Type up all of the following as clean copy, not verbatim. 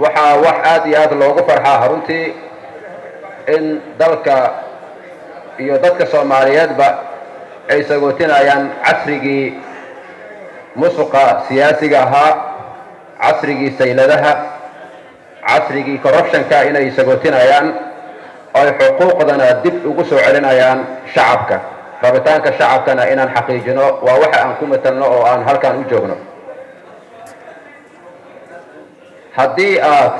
Waxaa wax aad iyo aad loogu farxaa runtii in dalka iyo dadka Soomaaliyeedba ay sagootinayaan casrigii musuqa siyaasiga ahaa, casrigii sayladaha, casrigii corruptionka inay sagootinayaan, oy xuquuqdana dib ugu soo celinayaan shacabka. Rabitaanka shacabkana inaan xaqiijino waa waxa aan ku matalno oo aan halkan u joogno. Haddii aad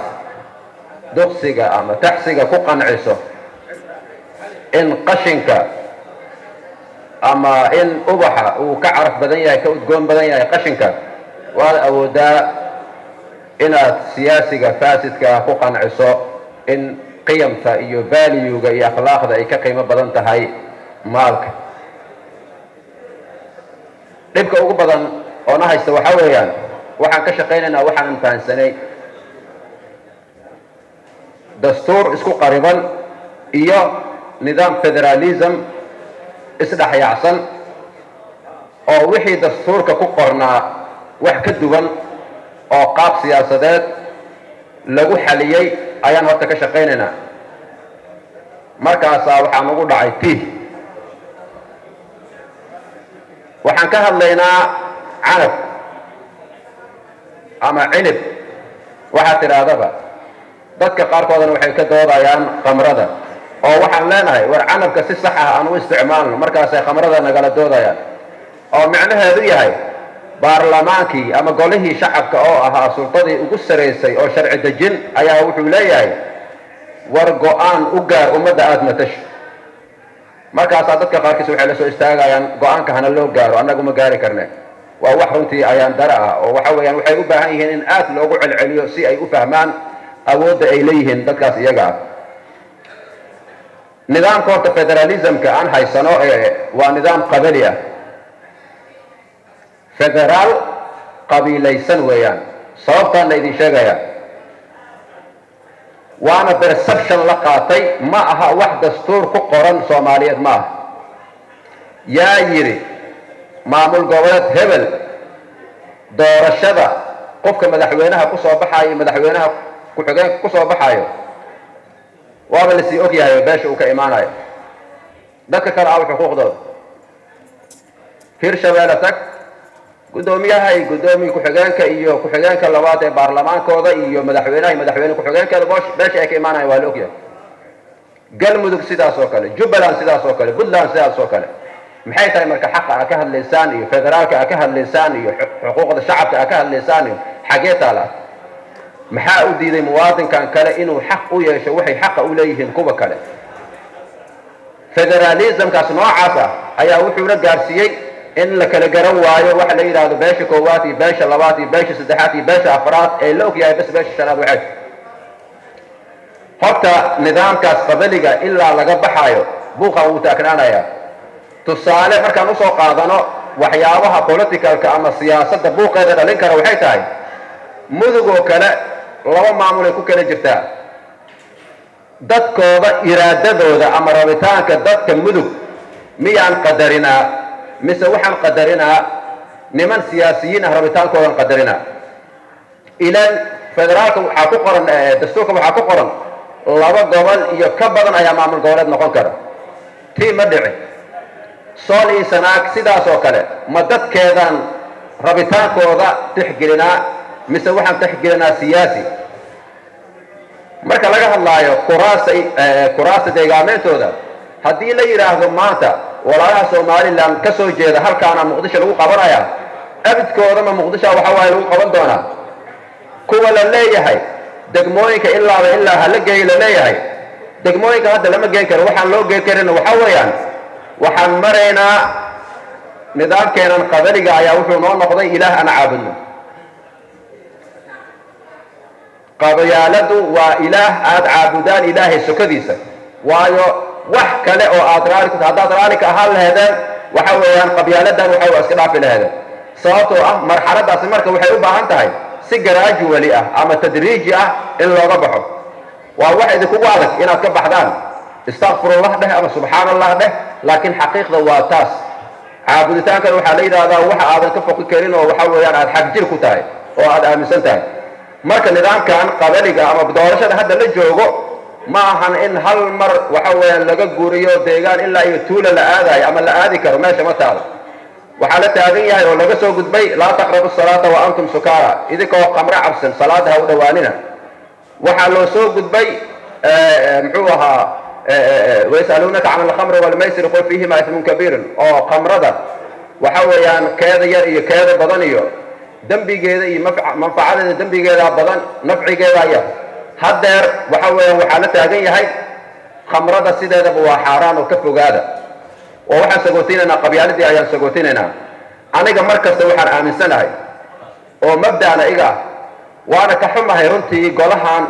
duqsiga ama taxsiga ku qanciso in qashinka ama in ubaxa uu ka caraf badan yahay, ka udgoon badan yahay qashinka, waad awooddaa inaad siyaasiga faasidkaa ku qanciso in qiyamta iyo valuega iyo akhlaaqda ay ka qiimo badan tahay maalka. Dhibka ugu badan oo na haysta waxaa weeyaan waxaan ka shaqaynaynaa waxaanan fahansanay dastuur isku qariban iyo nidaam federalism isdhexyaacsan, oo wixii dastuurka ku qornaa wax ka duwan oo qaab siyaasadeed lagu xaliyey ayaan horta ka shaqaynaynaa. Markaasaa waxaan ugu dhacay tiih. Waxaan ka hadlaynaa canab ama cinib, waxaad tidhaahdaba. Dadka qaarkoodana waxay ka doodayaan khamrada, oo waxaan leenahay, war canabka si sax ah aan u isticmaalno. Markaasay khamrada nagala doodayaan, oo micnaheedu yahay baarlamaankii ama golihii shacabka oo ahaa sultadii ugu saraysay oo sharci dejin ayaa wuxuu leeyahay, war go-aan u gaar ummadda aada matasho. Markaasaa dadka qaarkiis waxay la soo istaagayaan, go-aanka hana loo gaaro, annagu ma gaari karne. Waa wax runtii ayaan dara ah, oo waxa weeyaan waxay u baahan yihiin in aad loogu celceliyo si ay u fahmaan awoodda ay leeyihiin dadkaas iyaga ah. Nidaamka horta federalismka aan haysano ee waa nidaam qabali ah, federaal qabiilaysan weeyaan. Sababtaan la idin sheegaya waana perception la qaatay, ma aha wax dastuur ku qoran Soomaaliyeed ma aha. Yaa yidhi maamul goboleed hebel doorashada qofka madaxweynaha ku soo baxaayo, madaxweynaha ku-xigeenka ku soo baxaayo, waaba lasii og yahay beesha uu ka imaanayo? Dadka kale aw xuquuqdooda? Hirshabeelle tag, guddoomiyaha iyo guddoomiye ku-xigeenka iyo ku-xigeenka labaad ee baarlamaankooda iyo madaxweynaha iyo madaxweyne ku-xigeenkeeda beesha ay ka imaanayan waa la ogyahay. Galmudug sidaas oo kale, Jubbaland sidaas oo kale, Puntland sidaas oo kale. Maxay tahay marka xaqa aa ka hadlaysaan iyo federaalka aa ka hadlaysaan iyo xuquuqda shacabka aa ka hadlaysaan iyo xagee taala? Maxaa u diiday muwaadinkan kale inuu xaq u yeesho waxay xaqa u leeyihiin kuwa kale? Federalismkaas noocaas ah ayaa wuxuuna gaarsiiyey in la kala garan waayo waxa la yidhaahdo beesha koowaad iyo beesha labaad iyo beesha saddexaad iyo beesha afraad, ee la og yahay bas beesha shanaad. Waxay horta nidaamkaas qabaliga ilaa laga baxaayo buuqan wuu taagnaanayaa. Tusaale markaan usoo qaadano waxyaabaha politicalka ama siyaasadda buuqeeda dhalin kara, waxay tahay Mudug oo kale laba maamulay ku kala jirtaa. Dadkooda iraadadooda ama rabitaanka dadka Mudug miyaan qadarinaa, mise waxaan qadarinaa niman siyaasiyiin ah rabitaankoodan qadarinaa? Ilaan federaalka waxaa ku qoran, dastuurka waxaa ku qoran laba gobol iyo ka badan ayaa maamul goboleed noqon kara. Tii ma dhici. Sool iyo Sanaag sidaas oo kale, ma dadkeedan rabitaankooda tixgelinaa, mise waxaan tixgelinaa siyaasi? Marka laga hadlaayo kuraasta, kuraasta deegaameyntooda, haddii la yidhaahdo maanta walaalaha Somaliland ka soo jeeda halkaana Muqdisho lagu qabanaya, abidkoodama Muqdisho waxa waaye lagu qaban doonaa. Kuwa la leeyahay degmooyinka ilaaba ilaa hala geeyo la leeyahay, degmooyinka hadda lama geen karo. Waxaan loo geen karin waxaa weeyaan waxaan maraynaa nidaamkeenan qabaliga ayaa wuxuu noo noqday ilaah aan caabudno. Qabyaaladu waa ilaah aada caabudaan ilaahay sokadiisa, waayo wax kale oo aad raali ku haddaad raali ka ahaan laheedeen, waxa weeyaan qabyaaladan waxa waa iska dhaafi laheedeen. Sababtoo ah marxaladaasi marka waxay u baahan tahay si gradually ah ama tadriiji ah in looga baxo. Waa wax idinkugu adag inaad ka baxdaan, istakfirullah dheh ama subxaan Allah dheh, laakiin xaqiiqda waa taas. Caabuditaankan waxaa la yidhahdaa waxa aadan ka foqi karin oo waxa weeyaan aad xagjir ku tahay oo aad aaminsan tahay. Marka nidaamkan qabaliga ama doorashada hadda la joogo ma ahan in hal mar waxa weeyaan laga guuriyo deegaan ilaa iyo tuula la aadayo ama la aadi karo. Meesha ma taalo. Waxaa la taagan yahay oo laga soo gudbay laa taqrabu salaata wa antum sukaara, idinkoo qamro cabsan salaada ha u dhowaanina. Waxaa loo soo gudbay, muxuu ahaa, wayasaluunaka can alkhamri walmaysir qul fiihima ismun kabiirun, oo khamrada waxa weeyaan keeda yar iyo keeda badan iyo dembigeeda iyo manfacadeeda, dembigeedaa badan, nafcigeedaa yar. Haddeer waxa weeyaan waxaa la taagan yahay khamrada sideedaba waa xaaraan oo ka fogaada, oo waxaan sagootinaynaa qabyaaladii ayaan sagootinaynaa. Aniga mar kasta waxaan aaminsanahay oo mabda'na iga ah, waana ka xumahay runtii, golahan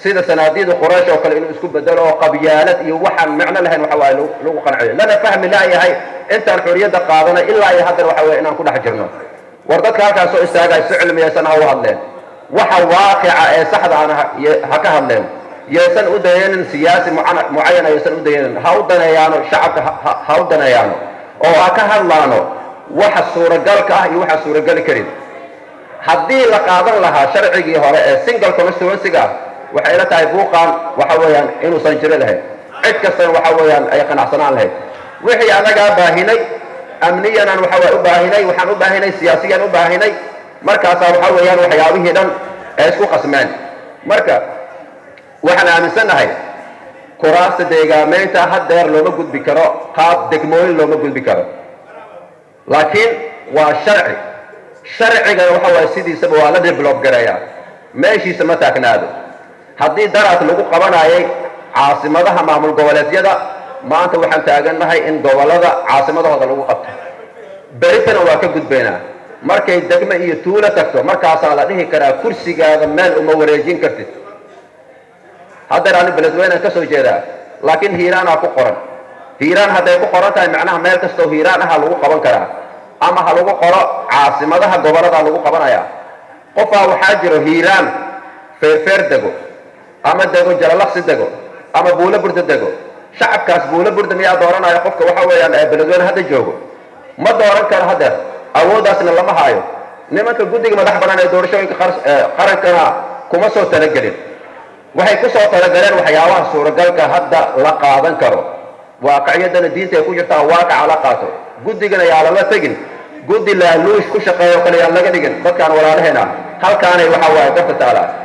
sida sanaadiida Quraysh oo kale inuu isku bedelo oo qabyaalad iyo waxaan micno lahayn waxa waaye lagu qanciyo, lana fahmi laayahay intaan xorriyadda qaadanay ilaa iyo haddana waxa weeye inaan ku dhex jirno. War dadka halkaas soo istaagay si cilmiyaysan ha u hadleen, waxa waaqica ee saxda ana ha ka hadleen. Yaysan u dayeenin siyaasi mucayana, yaysan u dayeenin, ha u daneeyaano shacabka, ha u daneeyaano oo ha ka hadlaano waxa suuragalka ah iyo waxa suuragali karin. Haddii la qaadan lahaa sharcigii hore ee single constituency-ga, waxay ila tahay buuqan waxa weeyaan inuusan jiri lahayn, cid kastana waxa weeyaan ay qanacsanaan lahayd. Wixii anagaa baahinay amniyanan waxa waa u baahinay, waxaan u baahinay siyaasiyan u baahinay, markaasaa waxa weeyaan waxyaabihii dhan ee isku qasmeen. Marka waxaan aaminsannahay kuraasta deegaameynta haddeer looma gudbi karo, qaab degmooyin looma gudbi karo, laakiin waa sharci. Sharcigana waxa waaye sidiisaba waa la develop gareeyaa, meeshiisa ma taagnaado. Haddii daraas lagu qabanayay caasimadaha maamul goboleedyada, maanta waxaan taagannahay in gobollada caasimadahooda lagu qabto. Beritana waa ka gudbaynaa. Markay degme iyo tuulo tagto, markaasaa la dhihi karaa kursigaada meel uma wareejin kartid. Haddeer ani Beledweynaan ka soo jeedaa, laakiin Hiiraanaa ku qoran. Hiiraan hadday ku qoran tahay, macnaha meel kastoo Hiiraan aha lagu qaban karaa, ama ha lagu qoro caasimadaha gobollada lagu qabanaya. Qofaa waxaa jiro Hiiraan Feerfeer dego ama dego Jalalaqsi dego ama Buulo Burda dego. Shacabkaas Buulo Burda miyaa dooranaya qofka waxa weeyaan ee Beledweyne hadda joogo? Ma dooran karo haddeer, awooddaasna lama haayo. Nimanka guddiga madax banaan ee doorashooyinka qarankana kuma soo talagelin. Waxay ku soo talagaleen waxyaabaha suuragalka hadda la qaadan karo, waaqicyaddana diinta ay ku jirtaa waaqaca la qaato. Guddigana yaa lala tegin guddi laaluush ku shaqeeyo kale yaan laga dhigin. Dadkaan walaalaheena halkaanay waxa waaye garta taalaa.